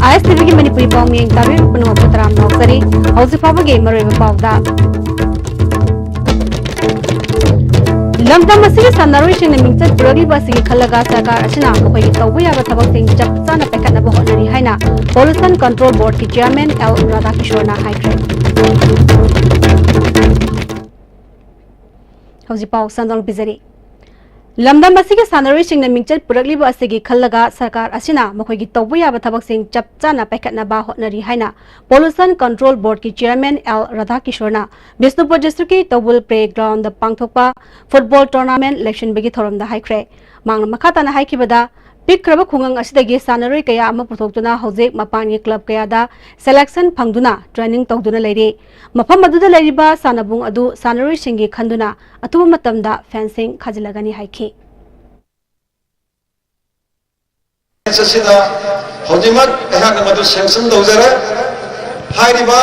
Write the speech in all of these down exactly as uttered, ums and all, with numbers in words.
ꯑꯥꯏ ꯑꯦꯁ T ꯚꯤꯒꯤ ꯃꯅꯤꯄꯨꯔꯤ ꯄꯥꯎ ꯃꯤꯌꯦꯡ ꯇꯥꯕꯤꯔꯤꯕ ꯄꯨꯝꯅꯃꯛꯄꯨ ꯇꯔꯥꯝꯅ ꯑꯣꯛꯆꯔꯤ꯫ ꯍꯧꯖꯤꯛ ꯐꯥꯎꯕꯒꯤ ꯃꯔꯨꯑꯣꯏꯕ ꯄꯥꯎꯗ, ꯂꯝꯗꯝ ꯑꯁꯤꯒꯤ ꯁꯥꯟꯅꯔꯣꯏꯁꯤꯡꯅ ꯃꯤꯡꯆꯠ ꯄꯨꯔꯛꯂꯤꯕ ꯑꯁꯤꯒꯤ ꯈꯜꯂꯒ ꯁꯔꯀꯥꯔ ꯑꯁꯤꯅ ꯃꯈꯣꯏꯒꯤ ꯇꯧꯕ ꯌꯥꯕ ꯊꯕꯛꯁꯤꯡ ꯆꯞ ꯆꯥꯅ ꯄꯥꯏꯈꯠꯅꯕ ꯍꯣꯠꯅꯔꯤ ꯍꯥꯏꯅ Pollution Control Boardꯀꯤ Chairman ꯑꯦꯜ ꯔꯥꯙꯥꯀꯤꯁꯣꯔꯅ ꯍꯥꯏꯈ꯭ꯔꯦ꯫ ꯍꯧꯖꯤꯛ ꯄꯥꯎ ꯁꯟꯗꯣꯛꯅ ꯄꯤꯖꯔꯤ꯫ ꯂꯝꯗꯝ ꯑꯁꯤꯒꯤ ꯁꯥꯟꯅꯔꯣꯏꯁꯤꯡꯅ ꯃꯤꯡꯆꯠ ꯄꯨꯔꯛꯂꯤꯕ ꯑꯁꯤꯒꯤ ꯈꯜꯂꯒ ꯁꯔꯀꯥꯔ ꯑꯁꯤꯅ ꯃꯈꯣꯏꯒꯤ ꯇꯧꯕ ꯌꯥꯕ ꯊꯕꯛꯁꯤꯡ ꯆꯞ ꯆꯥꯅ ꯄꯥꯏꯈꯠꯅꯕ ꯍꯣꯠꯅꯔꯤ ꯍꯥꯏꯅ Pollution Control Boardꯀꯤ Chairman ꯑꯦꯜ ꯔꯥꯙꯥꯀꯤꯁꯣꯔꯅ ꯕꯤꯁꯅꯨꯄꯨꯔ districtꯀꯤ ꯇꯧꯕꯨꯜ playgroundꯗ ꯄꯥꯡꯊꯣꯛꯄ football tournament ꯂꯣꯏꯁꯤꯟꯕꯒꯤ ꯊꯧꯔꯝꯗ ꯍꯥꯏꯈ꯭ꯔꯦ꯫ ꯃꯍꯥꯛꯅ ꯃꯈꯥ ꯇꯥꯅ ꯍꯥꯏꯈꯤꯕꯗ, ꯄꯤꯛꯈ꯭ꯔꯕ ꯈꯨꯡꯒꯪ ꯑꯁꯤꯗꯒꯤ ꯁꯥꯟꯅꯔꯣꯏ ꯀꯌꯥ ꯑꯃ ꯄꯨꯊꯣꯛꯇꯨꯅ ꯍꯧꯖꯤꯛ ꯃꯄꯥꯟꯒꯤ club ꯀꯌꯥꯗ selection ꯐꯪꯗꯨꯅ training ꯇꯧꯗꯨꯅ ꯂꯩꯔꯤ꯫ ꯃꯐꯝ ꯑꯗꯨꯗ ꯂꯩꯔꯤꯕ ꯁꯥꯟꯅꯕꯨꯡ ꯑꯗꯨ ꯁꯥꯟꯅꯔꯣꯏꯁꯤꯡꯒꯤ ꯈꯟꯗꯨꯅ ꯑꯊꯨꯕ ꯃꯇꯝꯗ fencing ꯈꯥꯖꯤꯜꯂꯒꯅꯤ ꯍꯥꯏꯈꯤ꯫ ꯑꯁꯤꯗ ꯍꯧꯖꯤꯛꯃꯛ ꯑꯩꯍꯥꯛꯅ ꯃꯗꯨ sanction ꯇꯧꯖꯔꯦ꯫ ꯍꯥꯏꯔꯤꯕ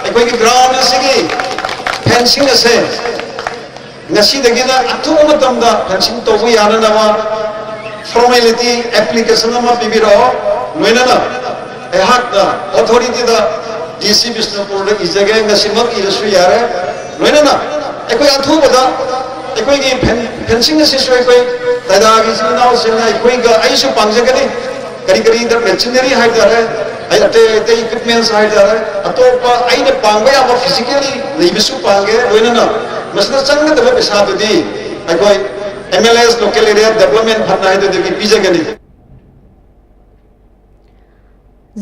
ꯑꯩꯈꯣꯏꯒꯤ ground ꯑꯁꯤꯒꯤ fencing ꯑꯁꯦ ꯉꯁꯤꯗꯒꯤꯅ ꯑꯊꯨꯕ ꯃꯇꯝꯗ fencing ꯇꯧꯕ ꯌꯥꯅꯅꯕ formality application ꯑꯃ ꯄꯤꯕꯤꯔꯛꯑꯣ꯫ ꯂꯣꯏꯅꯅ ꯑꯩꯍꯥꯛꯅ authorityꯗ, ꯗꯤ ꯁꯤ ꯕꯤꯁꯅꯨꯄꯨꯔꯗ ꯏꯖꯒꯦ, ꯉꯁꯤꯃꯛ ꯏꯔꯁꯨ ꯌꯥꯔꯦ꯫ ꯂꯣꯏꯅꯅ ꯑꯩꯈꯣꯏ ꯑꯊꯨꯕꯗ ꯑꯩꯈꯣꯏꯒꯤ ꯐꯦꯟ-, fencing ꯑꯁꯤꯁꯨ ꯑꯩꯈꯣꯏ ꯇꯩꯗꯥꯒꯤ ꯏꯆꯤꯜ ꯏꯅꯥꯎꯁꯤꯡꯅ ꯑꯩꯈꯣꯏꯒ, ꯑꯩꯁꯨ ꯄꯥꯡꯖꯒꯅꯤ꯫ ꯀꯔꯤ ꯀꯔꯤꯗ machinery ꯍꯥꯏꯇꯥꯔꯦ, ꯑꯩ ꯑꯇꯩ ꯑꯇꯩ equipments ꯍꯥꯏꯇꯥꯔꯦ, ꯑꯇꯣꯞꯄ ꯑꯩꯅ ꯄꯥꯡꯕ ꯌꯥꯕ physically ꯂꯩꯕꯁꯨ ꯄꯥꯡꯒꯦ꯫ ꯂꯣꯏꯅꯅ ꯃꯁꯤꯗ ꯆꯪꯒꯗꯕ ꯄꯩꯁꯥꯗꯨꯗꯤ ꯑꯩꯈꯣꯏ M L A's local area development fund ꯍꯥꯏꯗꯨꯗꯒꯤ ꯄꯤꯖꯒꯅꯤ꯫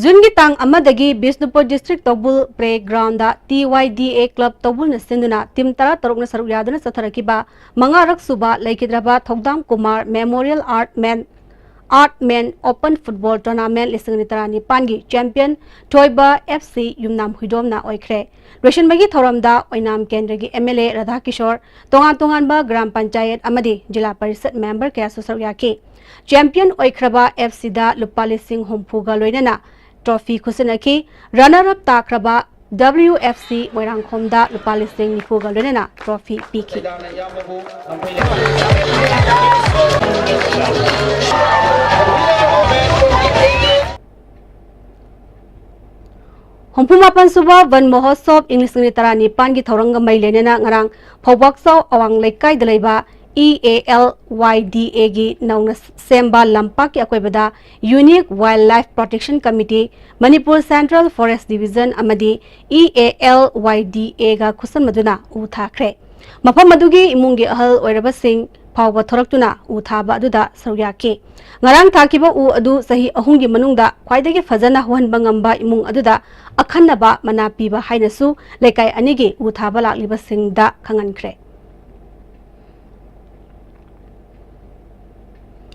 ꯖꯨꯟꯒꯤ ꯇꯥꯡ ꯑꯃꯗꯒꯤ Bishnupur district ꯇꯧꯕꯨꯜ playgroundꯗ T Y D A club ꯇꯧꯕꯨꯜꯅ ꯁꯤꯟꯗꯨꯅ team ꯇꯔꯥꯇꯔꯨꯛꯅ ꯁꯔꯨꯛ ꯌꯥꯗꯨꯅ ꯆꯠꯊꯔꯛꯈꯤꯕ ꯃꯉꯥꯔꯛ ꯁꯨꯕ ꯂꯩꯈꯤꯗ꯭ꯔꯕ ꯊꯧꯗꯥꯝ Kumar Memorial Art Man, Art Man Open Football Tournament ꯂꯤꯁꯤꯡ ꯑꯅꯤ ꯇꯔꯥꯅꯤꯄꯥꯟꯒꯤ champion ꯊꯣꯏꯕ F C ꯌꯨꯝꯅꯥꯝ ꯍꯨꯏꯗꯣꯝꯅ ꯑꯣꯏꯈ꯭ꯔꯦ꯫ ꯂꯣꯏꯁꯤꯟꯕꯒꯤ ꯊꯧꯔꯝꯗ ꯑꯣꯏꯅꯥꯝ ꯀꯦꯟꯗ꯭ꯔꯒꯤ M L A ꯔꯥꯙꯥꯀꯤꯁꯣꯔ, ꯇꯣꯉꯥꯟ ꯇꯣꯉꯥꯟꯕ ꯒ꯭ꯔꯥꯝ ꯄꯟꯆꯥꯌꯠ ꯑꯃꯗꯤ ꯖꯤꯂꯥ ꯄꯔꯤꯁꯠ member ꯀꯌꯥꯁꯨ ꯁꯔꯨꯛ ꯌꯥꯈꯤ꯫ Champion ꯑꯣꯏꯈ꯭ꯔꯕ F Cꯗ ꯂꯨꯄꯥ ꯂꯤꯁꯤꯡ ꯍꯨꯝꯐꯨꯒ ꯂꯣꯏꯅꯅ trophy ꯈꯨꯠꯁꯤꯟꯅꯈꯤ꯫ Runner up ꯇꯥꯈ꯭ꯔꯕ W F C ꯃꯣꯏꯔꯥꯡꯈꯣꯝꯗ ꯂꯨꯄꯥ ꯂꯤꯁꯤꯡ ꯅꯤꯐꯨꯒ ꯂꯣꯏꯅꯅ trophy ꯄꯤꯈꯤ꯫ ꯍꯨꯝꯐꯨ ꯃꯥꯄꯟ ꯁꯨꯕ ꯋꯟ ꯃꯍꯣꯠꯁꯣꯞ ꯏꯪ ꯂꯤꯁꯤꯡ ꯑꯅꯤ ꯇꯔꯥꯅꯤꯄꯥꯟꯒꯤ ꯊꯧꯔꯝꯒ ꯃꯔꯤ ꯂꯩꯅꯅ ꯉꯔꯥꯡ ꯐꯧꯕꯥꯛꯆꯥꯎ ꯑꯋꯥꯡ ꯂꯩꯀꯥꯏꯗ ꯂꯩꯕ ꯏ ꯑꯦ ꯑꯦꯜ ꯋꯥꯏ ꯗꯤ ꯑꯦꯒꯤ ꯅꯧꯅ ꯁꯦꯝꯕ ꯂꯝꯄꯥꯛꯀꯤ ꯑꯀꯣꯏꯕꯗ Unique Wildlife Protection Committee, Manipur Central Forest Division ꯑꯃꯗꯤ ꯏ ꯑꯦ ꯑꯦꯜ ꯋꯥꯏ ꯗꯤ ꯑꯦꯒ ꯈꯨꯠꯁꯝꯅꯗꯨꯅ ꯎ ꯊꯥꯈ꯭ꯔꯦ꯫ ꯃꯐꯝ ꯑꯗꯨꯒꯤ ꯏꯃꯨꯡꯒꯤ ꯑꯍꯜ ꯑꯣꯏꯔꯕꯁꯤꯡ ꯐꯥꯎꯕ ꯊꯣꯔꯛꯇꯨꯅ ꯎ ꯊꯥꯕ ꯑꯗꯨꯗ ꯁꯔꯨꯛ ꯌꯥꯈꯤ꯫ ꯉꯔꯥꯡ ꯊꯥꯈꯤꯕ ꯎ ꯑꯗꯨ ꯆꯍꯤ ꯑꯍꯨꯝꯒꯤ ꯃꯅꯨꯡꯗ ꯈ꯭ꯋꯥꯏꯗꯒꯤ ꯐꯖꯅ ꯍꯧꯍꯟꯕ ꯉꯝꯕ ꯏꯃꯨꯡ ꯑꯗꯨꯗ ꯑꯈꯟꯅꯕ ꯃꯅꯥ ꯄꯤꯕ ꯍꯥꯏꯅꯁꯨ ꯂꯩꯀꯥꯏ ꯑꯅꯤꯒꯤ ꯎ ꯊꯥꯕ ꯂꯥꯛꯂꯤꯕꯁꯤꯡꯗ ꯈꯪꯍꯟꯈ꯭ꯔꯦ꯫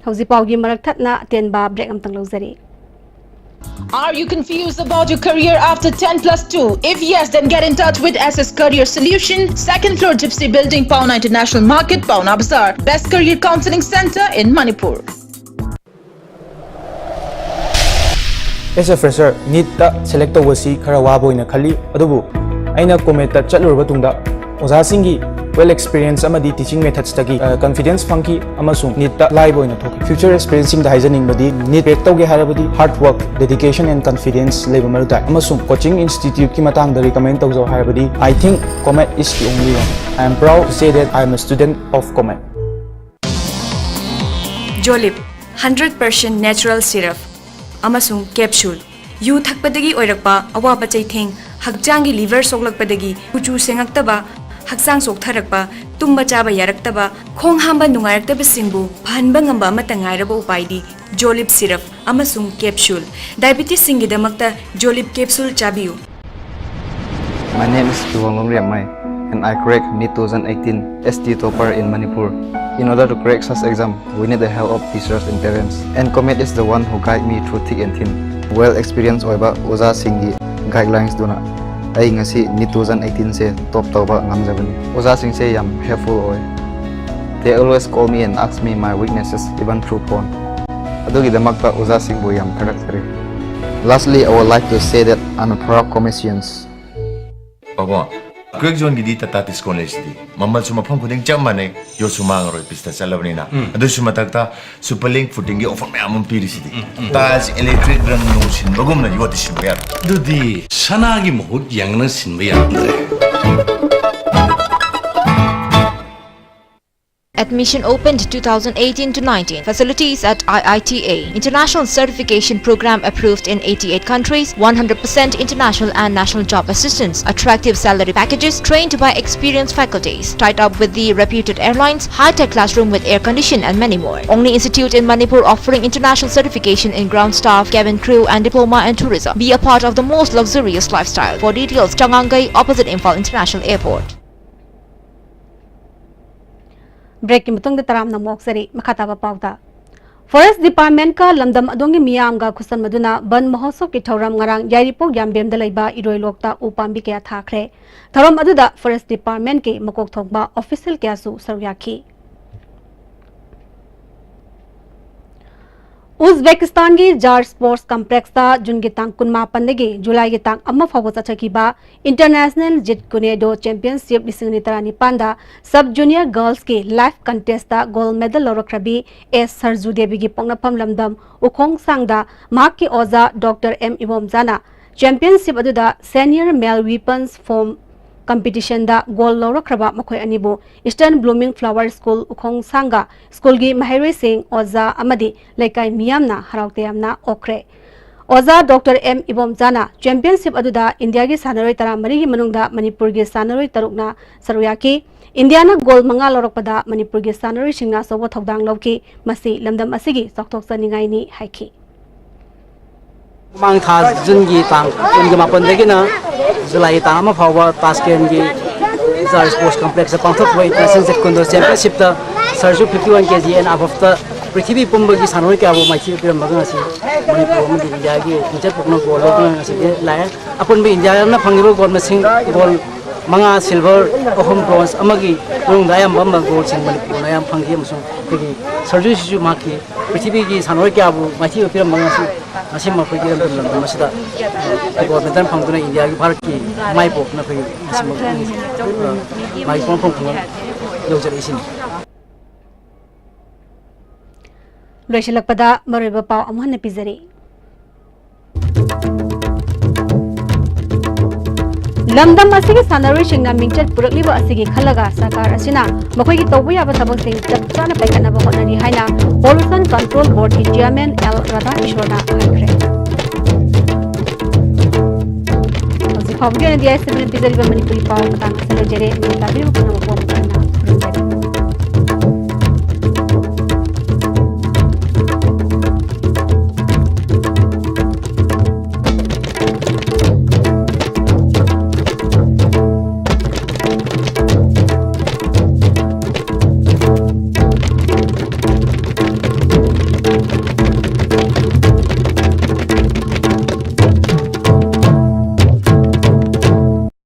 ꯍꯧꯖꯤꯛ ꯄꯥꯎꯒꯤ ꯃꯔꯛ ꯊꯠꯅ ꯑꯇꯦꯟꯕ ꯕ꯭ꯔꯦꯛ ꯑꯃꯇꯪ ꯂꯧꯖꯔꯤ꯫ Are you confused about your career after ten plus two? If yes, then get in touch with S S Career Solution, second floor Gypsy Building, Paona International Market, Paona Bazaar. Best career counseling center in Manipur. S A fresher, ꯅꯤꯠꯇ select ꯇꯧꯕꯁꯤ ꯈꯔ ꯋꯥꯕ ꯑꯣꯏꯅ ꯈꯜꯂꯤ, ꯑꯗꯨꯕꯨ ꯑꯩꯅ ꯀꯣꯃꯦꯠꯇ ꯆꯠꯂꯨꯔꯕ ꯇꯨꯡꯗ ꯑꯣꯖꯥꯁꯤꯡꯒꯤ ꯋꯦꯜ ꯑꯦꯛꯁꯄꯤꯔꯤꯌꯦꯟꯁ ꯑꯃꯗꯤ ꯇꯤꯆꯤꯡ ꯃꯦꯊꯠꯁꯇꯒꯤ ꯀꯟꯐꯤꯗꯦꯟꯁ ꯐꯪꯈꯤ ꯑꯃꯁꯨꯡ ꯅꯤꯠꯇ ꯂꯥꯏꯕ ꯑꯣꯏꯅ ꯊꯣꯛꯈꯤ꯫ ꯐ꯭ꯌꯨꯆꯔ ꯑꯦꯁꯄꯤꯔꯦꯟꯁꯁꯤꯡꯗ ꯍꯥꯏꯖꯅꯤꯡꯕꯗꯤ, ꯅꯤꯠ ꯀ꯭ꯔꯦꯛ ꯇꯧꯒꯦ ꯍꯥꯏꯔꯕꯗꯤ ꯍꯥꯔꯗ ꯋꯥꯔꯛ, ꯗꯦꯗꯤꯀꯦꯁꯟ ꯑꯦꯟ ꯀꯟꯐꯤꯗꯦꯟꯁ ꯂꯩꯕ ꯃꯔꯨ ꯇꯥꯏ꯫ ꯑꯃꯁꯨꯡ ꯀꯣꯆꯤꯡ ꯏꯟꯁꯇꯤꯇ꯭ꯌꯨꯠꯀꯤ ꯃꯇꯥꯡꯗ ꯔꯤꯀꯃꯦꯟ ꯇꯧꯖꯧ ꯍꯥꯏꯔꯕꯗꯤ, I think Comet is the only one. I am proud to say that I am a student of Comet. Jolip hundred percent natural syrup ꯑꯃꯁꯨꯡ capsule. ꯌꯨ ꯊꯛꯄꯗꯒꯤ ꯑꯣꯏꯔꯛꯄ ꯑꯋꯥꯕ ꯆꯩꯊꯦꯡ, ꯍꯛꯆꯥꯡꯒꯤ ꯂꯤꯚꯔ ꯁꯣꯛꯂꯛꯄꯗꯒꯤ ꯀꯨꯆꯨ ꯁꯦꯡꯉꯛꯇꯕ, ꯍꯛꯆꯥꯡ ꯆꯣꯛꯊꯔꯛꯄ, ꯇꯨꯝꯕ ꯆꯥꯕ ꯌꯥꯔꯛꯇꯕ, ꯈꯣꯡ ꯍꯥꯝꯕ ꯅꯨꯡꯉꯥꯏꯔꯛꯇꯕꯁꯤꯡꯕꯨ ꯐꯍꯟꯕ ꯉꯝꯕ ꯑꯃꯠꯇ ꯉꯥꯏꯔꯕ ꯎꯄꯥꯏꯗꯤ ꯖꯣꯂꯤꯞ ꯁꯤꯔꯞ ꯑꯃꯁꯨꯡ ꯀꯦꯞꯁꯨꯜ꯫ ꯗꯥꯏꯕꯤꯇꯤꯁꯁꯤꯡꯒꯤꯗꯃꯛꯇ ꯖꯣꯂꯤꯞ ꯀꯦꯞꯁꯨꯜ ꯆꯥꯕꯤꯌꯨ꯫ My name is Kiwonglong Riamai, and I cracked NEET two thousand eighteen, S T topper in Manipur. In order to crack such exam, we need the help of teachers and parents. And Comet is the one who guide me through thick and thin. Well experienced ꯑꯣꯏꯕ ꯑꯣꯖꯥꯁꯤꯡꯒꯤ guidelines ꯗꯨꯅ ꯑꯩ ꯉꯁꯤ NEET two thousand eighteen ꯁꯦ top ꯇꯧꯕ ꯉꯝꯖꯕꯅꯤ꯫ ꯑꯣꯖꯥꯁꯤꯡꯁꯦ ꯌꯥꯝ helpful ꯑꯣꯏ꯫ They always call me and ask me my weaknesses, even through phone. ꯑꯗꯨꯒꯤꯗꯃꯛꯇ ꯑꯣꯖꯥꯁꯤꯡꯕꯨ ꯌꯥꯝ ꯊꯥꯒꯠꯆꯔꯤ꯫ Lastly, I would like to say that I'm a proud Cometian. ꯄꯥꯕꯣ, ꯑ, ꯀ꯭ꯋꯦꯛ ꯖꯣꯟꯒꯤꯗꯤ ꯇꯥꯇꯥ ꯗꯤꯁꯀꯥꯎꯟ ꯂꯩꯁꯤꯗꯤ꯫ ꯃꯃꯜꯁꯨ ꯃꯐꯝ ꯈꯨꯗꯤꯡ ꯆꯞ ꯃꯥꯟꯅꯩ, ꯌꯣꯠꯁꯨ ꯃꯥꯡꯉꯔꯣꯏ, ꯄꯤꯁꯇ ꯆꯠꯂꯕꯅꯤꯅ꯫ ꯑꯗꯨꯁꯨ ꯃꯊꯛꯇ ꯁꯨꯄꯔ ꯂꯤꯡ ꯐꯨꯇꯤꯡꯒꯤ ꯑꯣꯐꯔ ꯃꯌꯥꯝ ꯑꯃ ꯄꯤꯔꯤꯁꯤꯗꯤ꯫ ꯇꯥꯏꯜꯁ, ꯏꯂꯦꯛꯇ꯭ꯔꯤꯛ, ꯔꯪ ꯅꯨꯡ ꯁꯤꯟꯕꯒꯨꯝꯅ ꯌꯣꯠꯇꯤ ꯁꯤꯟꯕ ꯌꯥꯔꯣꯏ꯫ ꯑꯗꯨꯗꯤ ꯁꯅꯥꯒꯤ ꯃꯍꯨꯠ ꯌꯦꯡꯅ ꯁꯤꯟꯕ ꯌꯥꯔꯝꯗ꯭ꯔꯦ꯫ Admission opened two thousand eighteen to nineteen. Facilities at I I T A. International certification program approved in eighty-eight countries, one hundred percent international and national job assistance, attractive salary packages, trained by experienced faculties, tied up with the reputed airlines, high-tech classroom with air condition and many more. Only institute in Manipur offering international certification in ground staff, cabin crew and diploma and tourism. Be a part of the most luxurious lifestyle. For details, Changangai, opposite Imphal International Airport. ꯕ꯭ꯔꯦꯛꯀꯤ ꯃꯇꯨꯡꯗ ꯇꯔꯥꯝꯅ ꯑꯃꯨꯛ ꯑꯣꯛꯆꯔꯤ꯫ ꯃꯈꯥ ꯇꯥꯕ ꯄꯥꯎꯗ, forest ꯗꯤꯄꯥꯔꯠꯃꯦꯟꯠꯀ ꯂꯝꯗꯝ ꯑꯗꯣꯝꯒꯤ ꯃꯤꯌꯥꯝꯒ ꯈꯨꯠꯁꯝꯅꯗꯨꯅ ꯕꯟ ꯃꯍꯣꯠꯁꯣꯞꯀꯤ ꯊꯧꯔꯝ ꯉꯔꯥꯡ ꯌꯥꯏꯔꯤꯄꯣꯛ ꯌꯥꯝꯕꯦꯝꯗ ꯂꯩꯕ ꯏꯔꯣꯏ ꯂꯣꯛꯇ ꯎ ꯄꯥꯝꯕꯤ ꯀꯌꯥ ꯊꯥꯈ꯭ꯔꯦ꯫ ꯊꯧꯔꯝ ꯑꯗꯨꯗ ꯐꯣꯔꯦꯁ ꯗꯤꯄꯥꯔꯠꯃꯦꯟꯠꯀꯤ ꯃꯀꯣꯛ ꯊꯣꯡꯕ ꯑꯣꯐꯤꯁꯤꯌꯦꯜ ꯀꯌꯥꯁꯨ ꯁꯔꯨꯛ ꯌꯥꯈꯤ꯫ ꯎꯖꯕꯦꯀꯤꯁꯇꯥꯟꯒꯤ ꯖꯥꯔ ꯁ꯭ꯄꯣꯔꯠꯁ ꯀꯝꯄ꯭ꯂꯦꯛꯁꯇ ꯖꯨꯟꯒꯤ ꯇꯥꯡ ꯀꯨꯟꯃꯥꯄꯟꯗꯒꯤ ꯖꯨꯂꯥꯏꯒꯤ ꯇꯥꯡ ꯑꯃ ꯐꯥꯎꯕ ꯆꯠꯊꯈꯤꯕ ꯏꯟꯇꯔꯅꯦꯁꯅꯦꯜ ꯖꯤꯠ ꯀꯨꯅꯦꯗꯣ ꯆꯦꯝꯄꯤꯌꯟꯁꯤꯞ ꯂꯤꯁꯤꯡ ꯑꯅꯤ ꯇꯔꯥꯅꯤꯄꯥꯟꯗ ꯁꯕ ꯖꯨꯅꯤꯌꯔ ꯒꯔꯜꯁꯀꯤ ꯂꯥꯏꯐ ꯀꯟꯇꯦꯁꯇ ꯒꯣꯜ ꯃꯦꯗꯜ ꯂꯧꯔꯛꯈ꯭ꯔꯕꯤ ꯑꯦꯁ ꯁꯔꯖꯨ ꯗꯦꯕꯤꯒꯤ ꯄꯣꯛꯅꯐꯝ ꯂꯝꯗꯝ ꯎꯈꯣꯡꯁꯥꯡꯗ ꯃꯍꯥꯛꯀꯤ ꯑꯣꯖꯥ ꯗꯣꯛꯇꯔ ꯑꯦꯝ ꯏꯕꯣꯝꯆꯥꯅ ꯆꯦꯝꯄꯤꯌꯟꯁꯤꯞ ꯑꯗꯨꯗ ꯁꯦꯅꯤꯌꯔ ꯃꯦꯜ ꯋꯤꯄꯟꯁ ꯐꯣꯝ ꯀꯝꯄꯤꯇꯤꯁꯟꯗ ꯒꯣꯜ ꯂꯧꯔꯛꯈ꯭ꯔꯕ ꯃꯈꯣꯏ ꯑꯅꯤꯕꯨ ꯏꯁꯇꯔꯟ ꯕ꯭ꯂꯨꯃꯤꯡ ꯐ꯭ꯂꯥꯋꯔ ꯁ꯭ꯀꯨꯜ ꯎꯈꯣꯡꯁꯥꯡꯒ ꯁ꯭ꯀꯨꯜꯒꯤ ꯃꯍꯩꯔꯣꯏꯁꯤꯡ, ꯑꯣꯖꯥ ꯑꯃꯗꯤ ꯂꯩꯀꯥꯏ ꯃꯤꯌꯥꯝꯅ ꯍꯔꯥꯎ ꯇꯌꯥꯝꯅ ꯑꯣꯛꯈ꯭ꯔꯦ꯫ ꯑꯣꯖꯥ ꯗꯣꯛꯇꯔ ꯑꯦꯝ ꯏꯕꯣꯝꯆꯥꯅ ꯆꯦꯝꯄꯤꯌꯟꯁꯤꯞ ꯑꯗꯨꯗ ꯏꯟꯗꯤꯌꯥꯒꯤ ꯁꯥꯟꯅꯔꯣꯏ ꯇꯔꯥꯃꯔꯤꯒꯤ ꯃꯅꯨꯡꯗ ꯃꯅꯤꯄꯨꯔꯒꯤ ꯁꯥꯟꯅꯔꯣꯏ ꯇꯔꯨꯛꯅ ꯁꯔꯨꯛ ꯌꯥꯈꯤ꯫ ꯏꯟꯗꯤꯌꯥꯅ ꯒꯣꯜ ꯃꯉꯥ ꯂꯧꯔꯛꯄꯗ ꯃꯅꯤꯄꯨꯔꯒꯤ ꯁꯥꯟꯅꯔꯣꯏꯁꯤꯡꯅ ꯑꯆꯧꯕ ꯊꯧꯗꯥꯡ ꯂꯧꯈꯤ꯫ ꯃꯁꯤ ꯂꯝꯗꯝ ꯑꯁꯤꯒꯤ ꯆꯥꯎꯊꯣꯛꯆꯅꯤꯡꯉꯥꯏꯅꯤ ꯍꯥꯏꯈꯤ꯫ ꯃꯃꯥꯡ ꯊꯥ ꯖꯨꯟꯒꯤ ꯇꯥꯡ ꯀꯨꯟꯒ ꯃꯥꯄꯟꯗꯒꯤꯅ ꯖꯨꯂꯥꯏꯒꯤ ꯇꯥꯡ ꯑꯃ ꯐꯥꯎꯕ ꯇꯥꯁꯀꯦꯟꯒꯤ ꯖꯥꯔ ꯁ꯭ꯄꯣꯔꯠꯁ ꯀꯝꯄ꯭ꯂꯦꯛꯁꯇ ꯄꯥꯡꯊꯣꯛꯈꯤꯕ ꯏꯟꯇꯔꯅꯦꯁꯅꯦꯜ ꯖꯤꯠ ꯀꯨꯟꯗꯣ ꯆꯦꯝꯄꯤꯌꯟꯁꯤꯞꯇ Sarju fifty one K G N ꯑꯕꯞꯇ ꯄ꯭ꯔꯤꯊꯤꯕꯤ ꯄꯨꯝꯕꯒꯤ ꯁꯥꯟꯅꯔꯣꯏ ꯀꯌꯥꯕꯨ ꯃꯥꯏꯊꯤꯕ ꯄꯤꯔꯝꯕꯒ ꯉꯁꯤ ꯃꯅꯤꯄꯨꯔ ꯑꯃꯗꯤ ꯏꯟꯗꯤꯌꯥꯒꯤ ꯃꯤꯡꯆꯠ ꯄꯨꯝꯅ ꯒꯣꯜ ꯂꯧꯗꯨꯅ ꯉꯁꯤꯗꯤ ꯂꯥꯛꯑꯦ꯫ ꯑꯄꯨꯟꯕ ꯏꯟꯗꯤꯌꯥꯅ ꯐꯪꯉꯤꯕ ꯒꯣꯜ ꯃꯁꯤꯡ, ꯒꯣꯜ ꯃꯉꯥ silver, ꯑꯍꯨꯝ bronze, ꯑꯃꯒꯤ ꯃꯅꯨꯡꯗ ꯑꯌꯥꯝꯕ ꯑꯃ goldꯁꯤꯡ ꯃꯅꯤꯄꯨꯔꯅ ꯑꯌꯥꯝꯕ ꯐꯪꯈꯤ꯫ ꯑꯃꯁꯨꯡ ꯑꯩꯈꯣꯏꯒꯤ ꯁꯔꯖꯨꯁꯤꯁꯨ ꯃꯍꯥꯛꯀꯤ ꯄ꯭ꯔꯤꯊꯤꯕꯤꯒꯤ ꯁꯥꯟꯅꯔꯣꯏ ꯀꯌꯥꯕꯨ ꯃꯥꯏꯊꯤꯕ ꯄꯤꯔꯝꯕ ꯉꯁꯤ, ꯉꯁꯤꯃꯛ ꯑꯩꯈꯣꯏꯒꯤ ꯏꯔꯝꯗꯝ ꯂꯝꯗꯝ ꯑꯁꯤꯗ, ꯑ, gold medal ꯐꯪꯗꯨꯅ ꯏꯟꯗꯤꯌꯥꯒꯤ, ꯚꯥꯔꯠꯀꯤ ꯃꯥꯏ ꯄꯣꯛꯅ ꯑꯩꯈꯣꯏꯒꯤ ꯉꯁꯤꯃꯛ, ꯑ, ꯃꯥꯒꯤ ꯄꯣꯛꯅꯐꯝ ꯈꯨꯡꯒꯪ ꯌꯧꯖꯔꯛꯏꯁꯤꯅꯤ꯫ ꯂꯣꯏꯁꯤꯜꯂꯛꯄꯗ ꯃꯔꯨꯑꯣꯏꯕ ꯄꯥꯎ ꯑꯃꯨꯛ ꯍꯟꯅ ꯄꯤꯖꯔꯤ꯫ ꯂꯝꯗꯝ ꯑꯁꯤꯒꯤ ꯁꯥꯟꯅꯔꯣꯏꯁꯤꯡꯅ ꯃꯤꯡꯆꯠ ꯄꯨꯔꯛꯂꯤꯕ ꯑꯁꯤꯒꯤ ꯈꯜꯂꯒ ꯁꯔꯀꯥꯔ ꯑꯁꯤꯅ ꯃꯈꯣꯏꯒꯤ ꯇꯧꯕ ꯌꯥꯕ ꯊꯕꯛꯁꯤꯡ ꯆꯞ ꯆꯥꯅ ꯄꯥꯏꯈꯠꯅꯕ ꯍꯣꯠꯅꯔꯤ ꯍꯥꯏꯅ Pollution Control Boardꯀꯤ chairman ꯑꯦꯜ ꯔꯥꯙꯥꯀꯤꯁꯣꯔꯅ ꯍꯥꯏꯈ꯭ꯔꯦ꯫ ꯍꯧꯖꯤꯛ ꯐꯥꯎꯕꯒꯤ ꯑꯣꯏꯅꯗꯤ ꯑꯥꯏ ꯑꯦꯁ ꯇꯤꯚꯤꯅ ꯄꯤꯖꯔꯤꯕ ꯃꯅꯤꯄꯨꯔꯤ ꯄꯥꯎ ꯃꯇꯥꯡ ꯑꯁꯤꯗ ꯂꯣꯏꯖꯔꯦ꯫ ꯃꯤꯅ ꯇꯥꯕꯤꯔꯤꯕ ꯄꯨꯝꯅꯃꯛꯄꯨ ꯑꯃꯨꯛ ꯍꯟꯅ ꯈꯨꯔꯨꯝꯖꯔꯤ꯫